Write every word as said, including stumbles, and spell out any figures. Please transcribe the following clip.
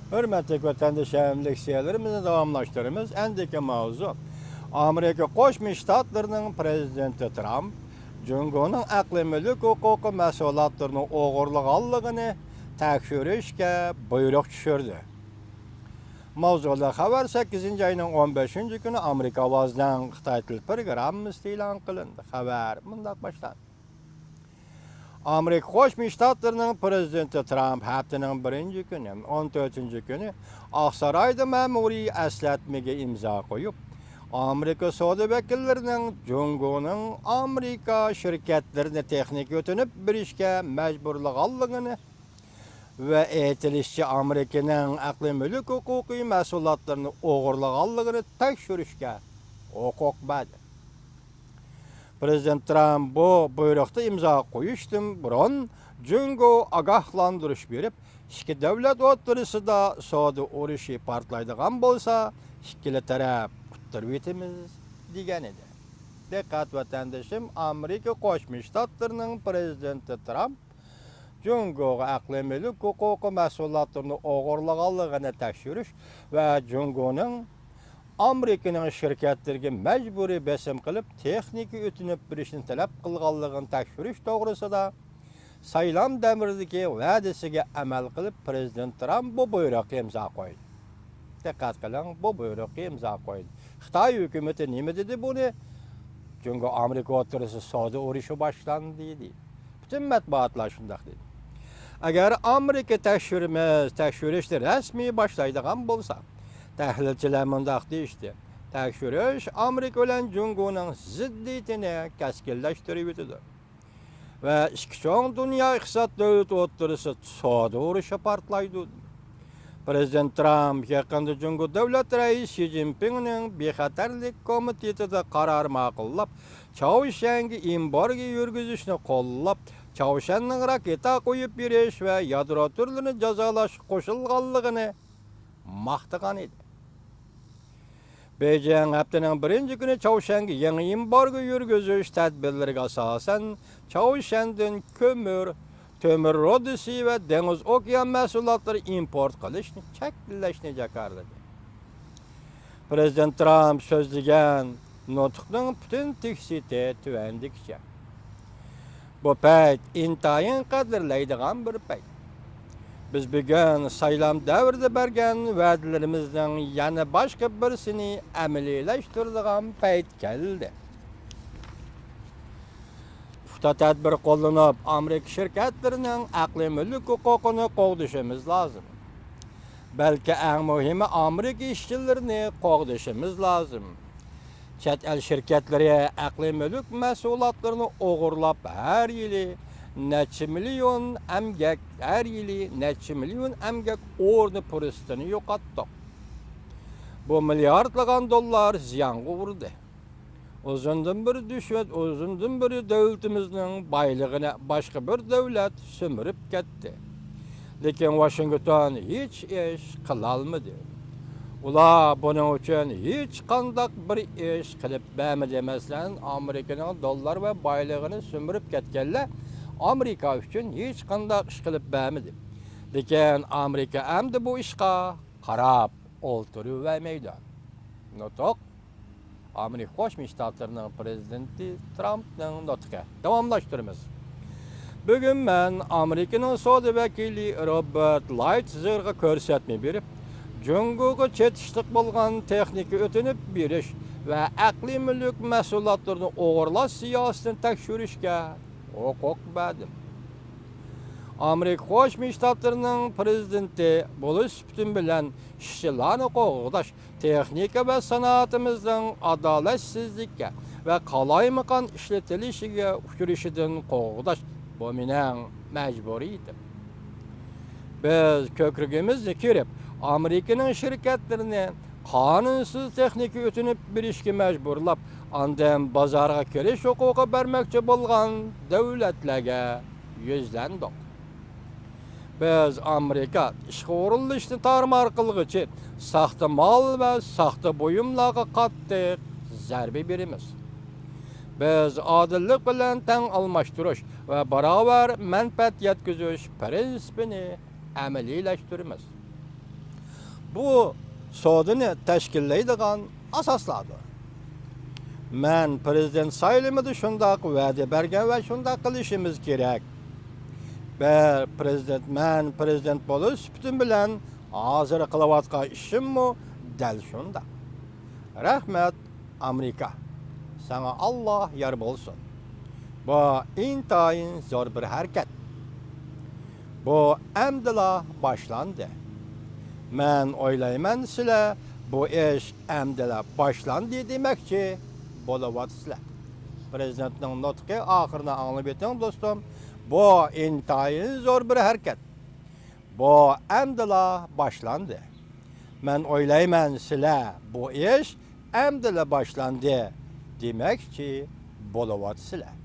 ھۆرمەتلىك ۋەتەندىشىم، لېكسىيەلىرىمىزنى داۋاملاشتۇرىمىز. ئەندىكى ماۋزۇ، ئامېرىكا قوشما شتاتلىرىنىڭ پىرېزىدېنتى ترامپ جۇڭگونىڭ ئەقلىي مۈلۈك ھوقۇقى مەھسۇلاتلىرىنى ئوغرىلىغانلىقىنى تەكشۈرۈشكە بۇيرۇق چۈشۈردى. ماۋزۇلۇق خەۋەر سەككىزىنچى ئاينىڭ ئون بەشىنچى كۈنى ئامېرىكا ئاۋازىنىڭ خىتاي تىل پروگراممىسىدا ئېلان قىلىندى. خەۋەر مۇنداق باشلاندى. ئامېرىكا قوشما شتاتلىرىنىڭ پىرېزىدېنتى ترامپ ھەپتىنىڭ بىرىنچى كۈنى، ئون تۆتىنچى كۈنى ئاقسارايدا مەمۇرىي ئەسلەتمىگە ئىمزا قويۇپ، ئامېرىكا سودا ۋەكىللىرىنىڭ جۇڭگونىڭ ئامېرىكا شىركەتلىرىنى تېخنىكا ئۆتۈنۈپ بېرىشكە مەجبۇرلىغانلىقىنى ۋە ئېيتىلىشىچە، ئامېرىكىنىڭ ئەقلىي مۈلۈك ھوقۇقى مەھسۇلاتلىرىنى ئوغرىلىغانلىقىنى تەكشۈرۈشكە ھوقۇق بەردى. پىرېزىدېنت ترامپ بۇ بۇيرۇقتا ئىمزا قويۇشتىن بۇرۇن جۇڭگو ئاگاھلاندۇرۇش بېرىپ، ئىككى دۆلەت ئوتتۇرىسىدا سودا ئۇرۇشى پارتلايدىغان بولسا، ئىككىلا تەرەپ ئۇتتۇرۇۋېتىمىز، دېگەن ئىدى. دىققەت ۋەتەندىشىم، ئامېرىكا قوشما شتاتلىرىنىڭ پىرېزىدېنتى ترامپ جۇڭگوغا ئەقلىي مۈلۈك ھوقۇقى مەھسۇلاتلىرىنى ئوغرىلىغانلىقىنى تەكشۈرۈش ۋە جۇڭگونىڭ ئامېرىكىنىڭ شىركەتلىرىگە مەجبۇرىي بېسىم قىلىپ، تېخنىكا ئۆتۈنۈپ بېرىشنى تەلەپ قىلغانلىقىنى تەكشۈرۈش توغرىسىدا سايلام دەۋرىدىكى ۋەدىسىگە ئەمەل قىلىپ، پىرېزىدېنت ترامپ بۇ بۇيرۇققا ئىمزا قويدى. دىققەت قىلىڭ، بۇ بۇيرۇققا ئىمزا قويدى. خىتاي ھۆكۈمىتى نېمە دېدى بۇنى؟ جۇڭگو ئامېرىكا ئوتتۇرىسىدا سودا ئۇرۇشى باشلاندى، دېدى. پۈتۈن مەتبۇئاتلار شۇنداق دېدى. ئەگەر ئامېرىكا تەكشۈرىمىز، تەكشۈرۈشنى رەسمىي باشلايدىغان بولسا، تەھلىلچىلەر مۇنداق دېيىشتى، تەكشۈرۈش ئامېرىكا بىلەن جۇڭگونىڭ زىددىيىتىنى كەسكىنلەشتۈرۈۋېتىدۇ ۋە ئىككى چوڭ دۇنيا ئىقتىساد دۆلىتى ئوتتۇرىسىدا سودا ئۇرۇشى پارتلايدۇ. پىرېزىدېنت ترامپ يېقىندا جۇڭگو دۆلەت رەئىسى شى جىنپىڭنىڭ بىخەتەرلىك كومىتېتىدا قارار ماقۇللاپ، چاۋشيەنگە ئېمبارگو يۈرگۈزۈشنى قوللاپ، چاۋشيەننىڭ راكېتا قويۇپ بېرىش ۋە يادرو تۈرلىرىنى جازالاشقا قوشۇلغانلىقىنى ماختىغان ئىدى. بېيجىڭ ھەپتىنىڭ بىرىنچى كۈنى چاۋشيەنگە يېڭى ئېمبارگو يۈرگۈزۈش تەدبىرلىرىگە ئاساسەن، چاۋشيەندىن كۆمۈر، تۆمۈر رۇدىسى ۋە دېڭىز ئوكيان مەھسۇلاتلىرى ئىمپورت قىلىشنى چەكلەشنى جاكارلىدى. پىرېزىدېنت ترامپ سۆزلىگەن نۇتۇقنىڭ پۈتۈن تېكىستى تۆۋەندىكىچە. بۇ پەيت ئىنتايىن قەدىرلەيدىغان بىر پەيت. بىز بۈگۈن سايلام دەۋرىدە بەرگەن ۋەدىلىرىمىزنىڭ يەنە باشقا بىرسىنى ئەمەلىيلەشتۈرىدىغان پەيت كەلدى. پۇختا تەدبىر قوللىنىپ، ئامېرىكا شىركەتلىرىنىڭ ئەقلىي مۈلۈك ھوقۇقىنى قوغدىشىمىز لازىم. بەلكى ئەڭ مۇھىمى، ئامېرىكا ئىشچىلىرىنى قوغدىشىمىز لازىم. چەت ئەل شىركەتلىرى ئەقلىي مۈلۈك مەھسۇلاتلىرىنى ئوغرىلاپ، ھەر يىلى نەچچە مىليون ئەمگەك، ھەر يىلى نەچچە مىليون ئەمگەك ئورنى پۇرسىتىنى يوقاتتۇق. بۇ مىلياردلىغان دوللار زىيانغا ئۇرىدۇ. ئۇزۇندىن بېرى دۈشمەن، ئۇزۇندىن بېرى دۆلىتىمىزنىڭ بايلىقىنى باشقا بىر دۆلەت سۈمۈرۈپ كەتتى. لېكىن ۋاشىنگتون ھېچ ئىش قىلالمىدى. ئۇلار بۇنىڭ ئۈچۈن ھېچقانداق بىر ئىش قىلىپ بەرمىدى. مەسىلەن، ئامېرىكىنىڭ دوللار ۋە بايلىقىنى سۈمۈرۈپ كەتكەنلەر ئامېرىكا ئۈچۈن ھېچقانداق ئىش قىلىپ بەرمىدى. لېكىن ئامېرىكا ئەمدى بۇ ئىشقا قاراپ ئولتۇرۇۋەرمەيدۇ. نۇتۇق. ئامېرىكا قوشما شتاتلىرىنىڭ پىرېزىدېنتى ترامپنىڭ نۇتقى. داۋاملاشتۇرىمىز. بۈگۈن مەن ئامېرىكىنىڭ سودا ۋەكىلى روبېرت لايتزېرغا كۆرسەتمە بېرىپ، جۇڭگوغا چېتىشلىق بولغان تېخنىكا ئۆتۈنۈپ بېرىش ۋە ئەقلىي مۈلۈك مەھسۇلاتلىرىنى ئوغرىلاش سىياسىتىنى تەكشۈرۈشكە ھوقۇق بەردىم. ئامېرىكا قوشما شتاتلىرىنىڭ پىرېزىدېنتى بولۇش سۈپىتىم بىلەن ئىشچىلارنى قوغداش، تېخنىكا ۋە سانائىتىمىزنىڭ ئادالەتسىزلىككە ۋە قالايمىقان ئىشلىتىلىشىگە ئۇچرىشىدىن قوغداش، بۇ مېنىڭ مەجبۇرىيىتىم. بىز كۆكرىكىمىزنى كېرىپ، ئامېرىكىنىڭ شىركەتلىرىنى قانۇنسىز تېخنىكا ئۆتۈنۈپ بېرىشكە مەجبۇرلاپ، ئاندىن بازارغا كىرىش ھوقۇقى بەرمەكچى بولغان دۆلەتلەرگە يۈزلەندۇق. بىز ئامېرىكا ئىشقا ئورۇنلىشىشنى تارمار قىلغۇچى ساختا مال ۋە ساختا بۇيۇملارغا قاتتىق زەربە بېرىمىز. بىز ئادىللىق بىلەن تەڭ ئالماشتۇرۇش ۋە باراۋەر مەنپەئەت يەتكۈزۈش پىرىنسىپىنى ئەمەلىيلەشتۈرىمىز. بۇ سودىنى تەشكىللەيدىغان ئاساسلاردۇر. مەن پىرېزىدېنت سايلىمىدا شۇنداق ۋەدە بەرگەن ۋە شۇنداق قىلىشىمىز كېرەك. بىر پىرېزىدېنت، مەن پىرېزىدېنت بولۇش سۈپىتىم بىلەن ھازىر قىلىۋاتقان ئىشىممۇ دەل شۇنداق. رەھمەت، ئامېرىكا. ساڭا ئاللا يار بولسۇن. بۇ ئىنتايىن زور بىر ھەرىكەت. بۇ ئەمدىلا باشلاندى. مەن ئويلايمەن، سىلەر بۇ ئىش ئەمدىلا باشلاندى دېمەكچى بولۇۋاتىسىلەر. پىرېزىدېنتنىڭ نۇتقى ئاخىرىنى ئاڭلىۋېتىڭ، دوستۇم. بۇ ئىنتايىن زور بىر ھەرىكەت. بۇ ئەمدىلا باشلاندى. مەن ئويلايمەن، سىلەر بۇ ئىش ئەمدىلا باشلاندى دېمەكچى بولۇۋاتىسىلەر.